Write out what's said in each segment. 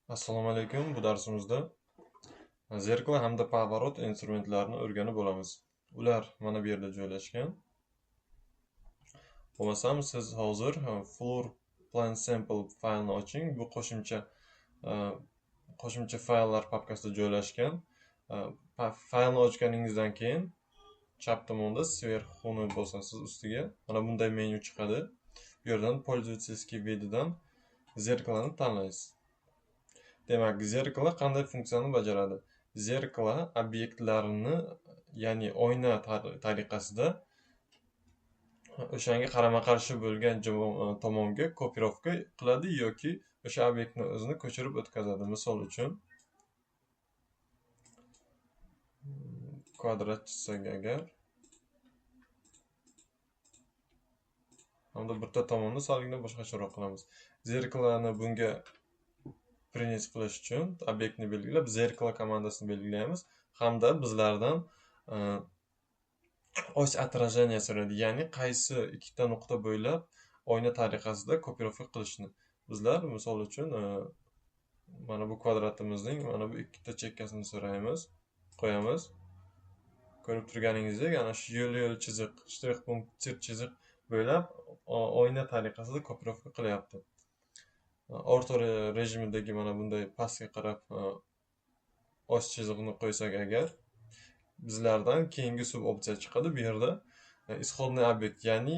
Assalomu alaykum. Bu darsimizda zerkalo hamda поворот instrumentlarini o'rganib bo'lamiz. Ular mana bu yerda joylashgan. Bo'lmasam siz hozir floor plan sample faylini oching. Bu qo'shimcha fayllar papkasida joylashgan. Faylni ochganingizdan keyin chap tomonda sverxuni bosasiz ustiga. Mana bunday menyu chiqadi. Bu yerdan пользовательский vididan zerkaloni tanlaysiz. Demak, zerkalo qanday funksiyani bajaradi? Zerkalo obyektlarini, ya'ni oyna tariqasida o'shanga qarama-qarshi bo'lgan tomonga kopirovka qiladi yoki o'sha obyektni o'zini ko'chirib o'tkazadi. Misol uchun kvadrat chizsak agar hamda bitta tomonni salgina boshqacharoq qilamiz. Zerkaloni bunga принять qilish uchun obyektni belgilab zerkalo komandasini belgilaymiz hamda bizlardan ось отражения so'raydi, ya'ni qaysi ikkita nuqta bo'ylab oyna tariqasida kopirovka qilishni. Bizlar misol uchun mana bu kvadratimizning mana bu ikkita chekkasini so'raymiz, qo'yamiz. Ko'rib turganingizdek, ana shu yo'l-yo'l chiziq, shtrix punktir chiziq bo'ylab oyna tariqasida kopirovka qilyapti. Orto rejimidagi mana bunday pastga qarab osh chizig'ini qo'ysak agar bizlardan keyingi sub opsiya chiqadi. Bu yerda исходный obyekt, ya'ni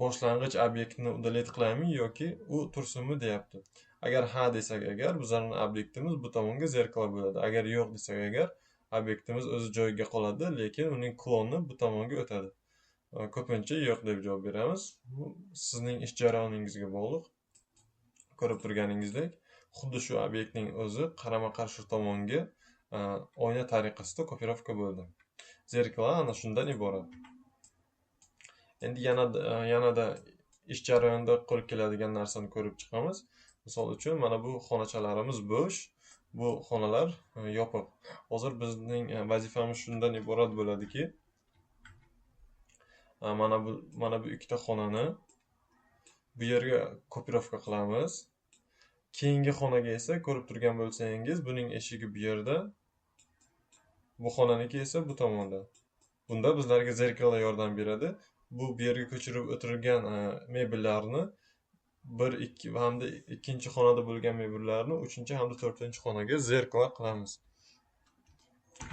boshlang'ich obyektni удалить qilaymi yoki u tursinmi deyapti. Agar ha desak agar bizlarning obyektimiz bu tomonga zerkalo bo'ladi. Agar yo'q desak agar obyektimiz o'zi joyiga qoladi, lekin uning kloni bu tomonga o'tadi. Ko'pincha yo'q deb javob beramiz. Bu sizning ish jarayoningizga bog'liq. Ko'rib turganingizdek, xuddi shu obyektning o'zi qarama-qarshi tomonga oyna tariqasida kopirovka bo'ldi. Zerkalo ana shundan iborat. Endi yanada ish jarayonida qo'l keladigan narsani ko'rib chiqamiz. Misol uchun mana bu xonachalarimiz bo'sh, bu xonalar yopiq. Hozir bizning vazifamiz shundan iborat bo'ladiki, mana bu ikkita xonani bu yerga kopirovka qilamiz. Keyingi xonaga esa ko'rib turgan bo'lsangiz, buning eshigi bu yerda, bu xonaniki esa bu tomonda. Bunda bizlarga zerkalo yordam beradi. Bu yerga ko'chirib o'tirilgan mebellarni 1, 2 hamda ikkinchi xonada bo'lgan mebellarni 3 hamda 4 xonaga zerkalo qilamiz.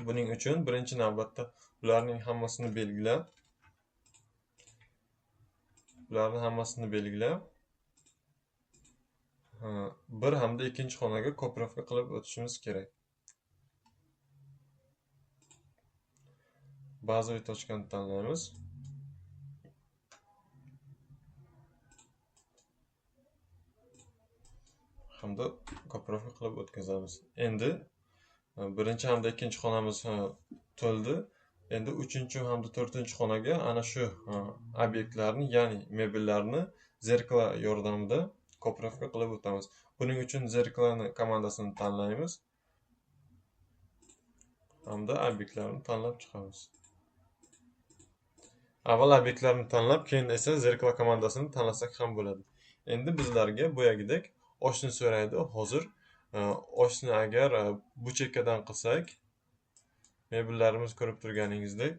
Buning uchun birinchi navbatda ularning hammasini belgilab, bir hamda ikkinchi xonaga kopirovka qilib o'tishimiz kerak. Bazaviy tochkani tanlaymiz. Hamda kopirovka qilib o'tkazamiz. Endi birinchi hamda ikkinchi xonamiz to'ldi. Endi 3 hamda 4 xonaga ana shu obyektlarni, ya'ni mebellarni zerkalo yordamida kopirovka qilib o'tamiz. Buning uchun zerkaloni komandasini tanlaymiz hamda obyektlarni tanlab chiqamiz. Avval obyektlarni tanlab, keyin esa zerkalo komandasini tanlasak ham bo'ladi. Endi bizlarga boyagidek oshni so'raydi. Hozir oshni agar bu chekkadan qilsak, mebellarimiz ko'rib turganingizdek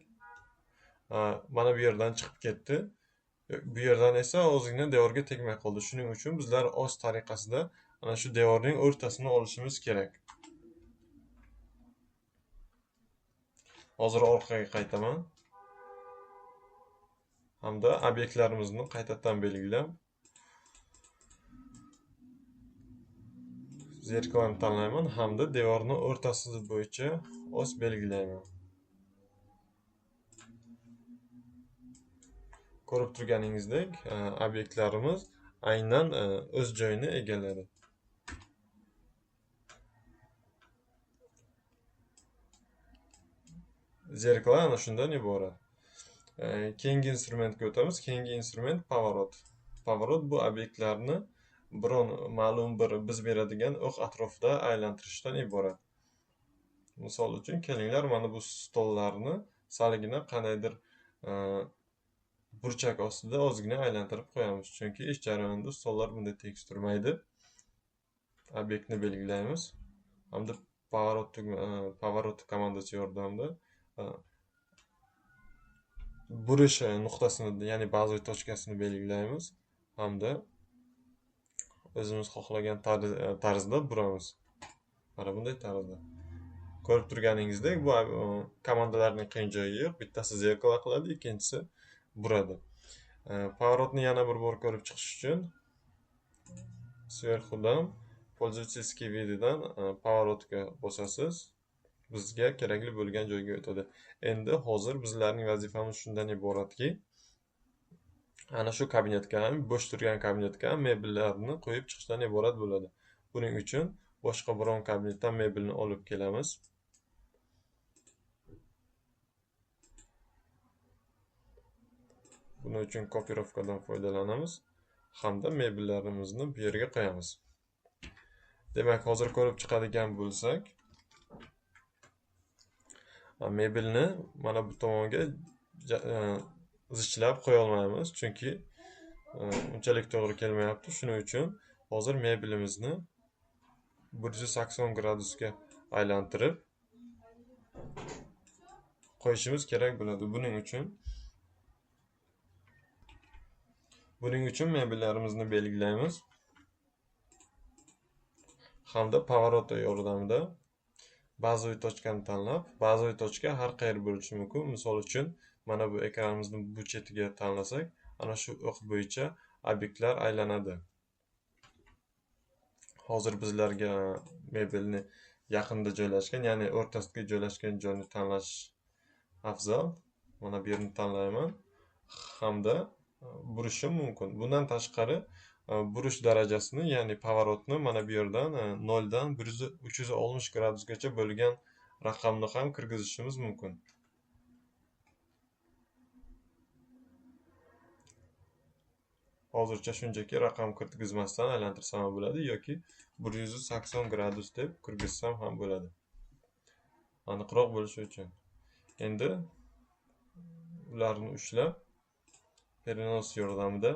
mana bu yerdan chiqib ketdi. Bu yerdan esa ozgina devorga tegmay qoldi. Shuning uchun bizlar osh tariqasida ana shu devorning o'rtasini olishimiz kerak. Hozir orqaga qaytaman. Hamda obyektlarimizni qaytadan belgilab zerkaloni tanlayman hamda devorning o'rtasi bo'yicha osh belgilayman. Ko'rib turganingizdek, obyektlarimiz aynan o'z joyini egalladi. Zerkalo ana shundan iborat. Keyingi instrumentga o'tamiz. Keyingi instrument поворот. Поворот bu obyektlarni biron ma'lum bir biz beradigan o'q atrofida aylantirishdan iborat. Misol uchun, kelinglar mana bu stollarni salgina qandaydir burchak ostida ozgina aylantirib qo'yamiz. Chunki ish jarayonida stollar bunday tekis turmaydi. Obyektni belgilaymiz hamda поворот komandasi yordamida burish nuqtasini, ya'ni bazaviy tochkasini belgilaymiz hamda o'zimiz xohlagan tarzda buramiz. Mana bunday tarzda. Ko'rib turganingizdek, bu komandalarning qiyin joyi yo'q. Bittasi zerkala qiladi, ikkinchisi buradi. Поворотni yana bir bor ko'rib chiqish uchun sverxudan пользовательский vididan поворотga bosasiz. Bizga kerakli bo'lgan joyga o'tadi. Endi hozir bizlarning vazifamiz shundan iboratki, ana shu kabinetga ham, bo'sh turgan kabinetga ham mebellarni qo'yib chiqishdan iborat bo'ladi. Buning uchun boshqa biron kabinetdan mebelni olib kelamiz. Buning uchun kopirovkadan foydalanamiz hamda mebellarimizni bu yerga qo'yamiz. Demak, hozir ko'rib chiqadigan bo'lsak, mebelni mana bu tomonga zichlab qo'ya olmaymiz, chunki unchalik to'g'ri kelmayapti. Shuning uchun hozir mebelimizni 180 gradusga aylantirib qo'yishimiz kerak bo'ladi. Buning uchun mebellarimizni belgilaymiz hamda поворот yordamida bazaviy tochkani tanlab, bazaviy tochka har qayer bo'lishi mumkin. Misol uchun, mana bu ekranimizni bu chetiga tanlasak, ana shu o'q bo'yicha obyektlar aylanadi. Hozir bizlarga mebelni yaqinda joylashgan, ya'ni o'rtasida joylashgan joyni tanlash afzal. Mana bu yerni tanlayman hamda burishim mumkin. Bundan tashqari burish darajasini, ya'ni поворотni mana bu yerdan 0 dan 360 gradusgacha bo'lgan raqamni ham kirgizishimiz mumkin. Hozircha shunchaki raqam kirgizmasdan aylantirsam ham bo'ladi yoki 180 gradus deb kirgizsam ham bo'ladi. Aniqroq bo'lishi uchun. Endi ularni ushlab perenos yordamida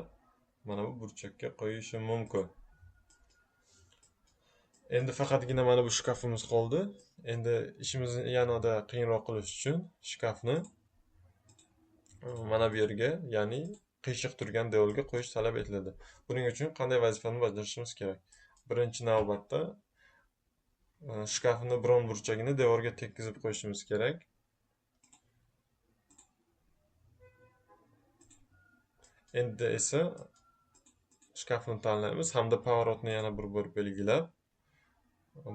mana bu burchakka qo'yishim mumkin. Endi faqatgina mana bu shkafimiz qoldi. Endi ishimizni yanada qiyinroq qilish uchun shkafni mana bu yerga, ya'ni qiyshiq turgan devorga qo'yish talab etiladi. Buning uchun qanday vazifani bajarishimiz kerak? Birinchi navbatda shkafni biron burchagini devorga tekkizib qo'yishimiz kerak. Endi esa shkafni tanlaymiz hamda поворотni yana bir bor belgilab,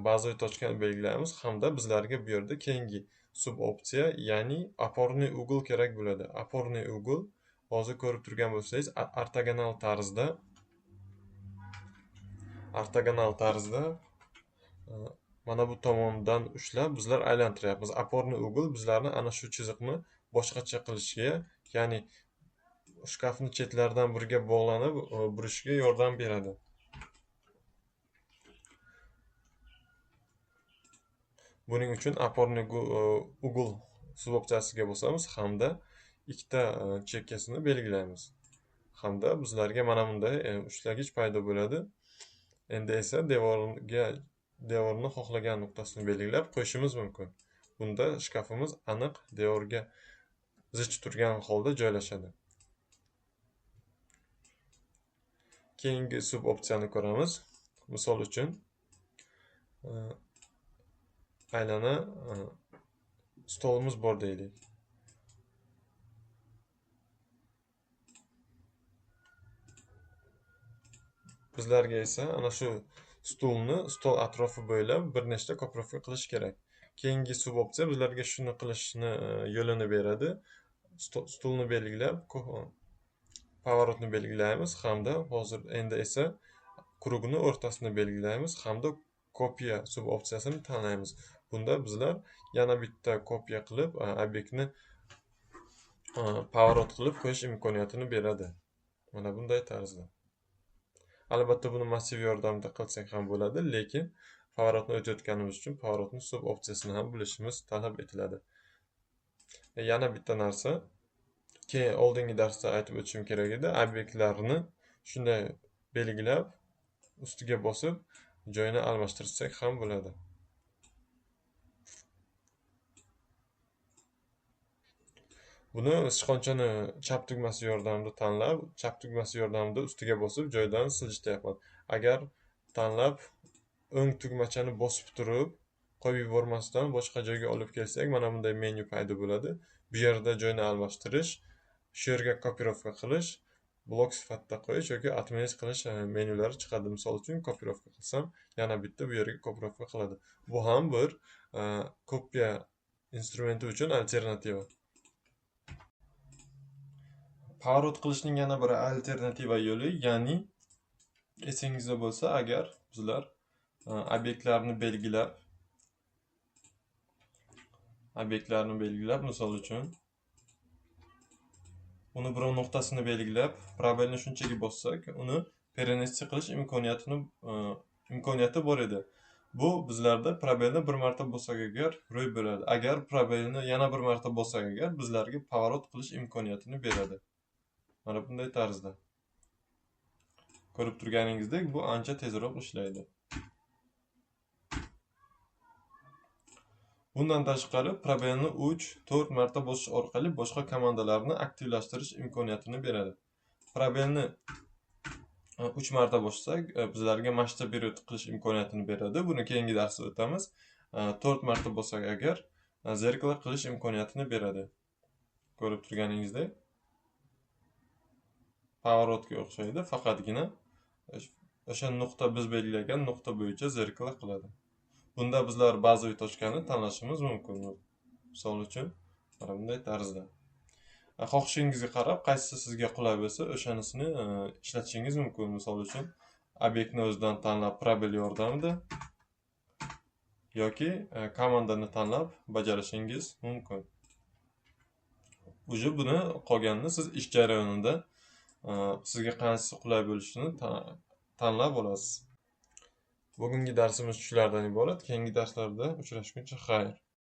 bazaviy tochkani belgilaymiz hamda bizlarga bu yerda keyingi sub opsiya, ya'ni опорный угол kerak bo'ladi. Опорный угол hozir ko'rib turgan bo'lsangiz, ortogonal tarzda mana bu tomondan ushlab bizlar aylantiryapmiz. Опорный угол bizlarni ana shu chiziqni boshqacha qilishga, ya'ni shkafni chetlaridan biriga bog'lanib burishga yordam beradi. Buning uchun опорный угол subopsiyasiga bosamiz hamda ikkita chekkasini belgilaymiz. Hamda bizlarga mana bunday ushlagich paydo bo'ladi. Endi esa devorni xohlagan nuqtasini belgilab qo'yishimiz mumkin. Bunda shkafimiz aniq devorga zich turgan holda joylashadi. Keyingi sub opsiyani ko'ramiz. Misol uchun, aylana stolimiz bor deylik. Bizlarga esa ana shu stulni stol atrofi bo'ylab bir nechta kopirovka qilish kerak. Keyingi sub opsiya bizlarga shuni qilishni yo'lini beradi. Stulni belgilab, поворотni belgilaymiz hamda hozir endi esa krugni o'rtasini belgilaymiz hamda kopiya sub opsiyasini tanlaymiz. Bunda bizlar yana bitta kopiya qilib, obyektni поворот qilib qo'yish imkoniyatini beradi. Mana bunday tarzda. Albatta buni massiv yordamida qilsak ham bo'ladi, lekin поворотni o'tayotganimiz uchun поворотni sub opsiyasini ham bilishimiz talab etiladi. Yana bitta narsa, keyin oldingi darsda aytib o'tishim kerak edi. Obyektlarni shunday belgilab, ustiga bosib, joyini almashtirsak ham bo'ladi. Buni sichqonchani chap tugmasi yordamida tanlab, chap tugmasi yordamida ustiga bosib joydan siljityapman. Agar tanlab o'ng tugmachani bosib turib, qo'yib yubormasdan boshqa joyga olib kelsak, mana bunday menyu paydo bo'ladi. Bu yerda joyni almashtirish, shu yerga kopirovka qilish, blok sifatida qo'yish yoki отменить qilish menyulari chiqadi. Misol uchun kopirovka qilsam, yana bitta bu yerga kopirovka qiladi. Bu ham bir kopiya instrumenti uchun alternativa. Поворот qilishning yana bir alternativa yo'li, ya'ni esingizda bo'lsa, agar bizlar obyektlarni belgilab, misol uchun uni biror nuqtasini belgilab, probelni shunchaki bossak, uni перенести qilish imkoniyati bor edi. Bu bizlarda probelni bir marta bossak agar ro'y bo'ladi. Agar probelni yana bir marta bossak agar bizlarga поворот qilish imkoniyatini beradi. Mana bunday tarzda. Ko'rib turganingizdek, bu ancha tezroq ishlaydi. Bundan tashqari probelni 3-4 marta bosish orqali boshqa komandalarni aktivlashtirish imkoniyatini beradi. Probelni 3 marta bossak, bizlarga masshtabировать qilish imkoniyatini beradi. Buni keyingi darsda o'tamiz. 4 marta bossak agar zerkalo qilish imkoniyatini beradi. Ko'rib turganingizdek, поворотga o'xshaydi, faqatgina o'sha nuqta biz belgilagan nuqta bo'yicha zerkalo qiladi. Bunda bizlar bazaviy tochkani tanlashimiz mumkin. Misol uchun, mana bunday tarzda. Xohishingizga qarab, qaysisi sizga qulay bo'lsa, o'shanisini ishlatishingiz mumkin. Misol uchun, obyektni o'zidan tanlab probel yordamida yoki komandani tanlab bajarishingiz mumkin. Уже buni qolganini siz ish jarayonida sizga qaysi qulay bo'lishini tanlab olasiz. Bugungi darsimiz shulardan iborat. Keyingi darslarda uchrashguncha xayr.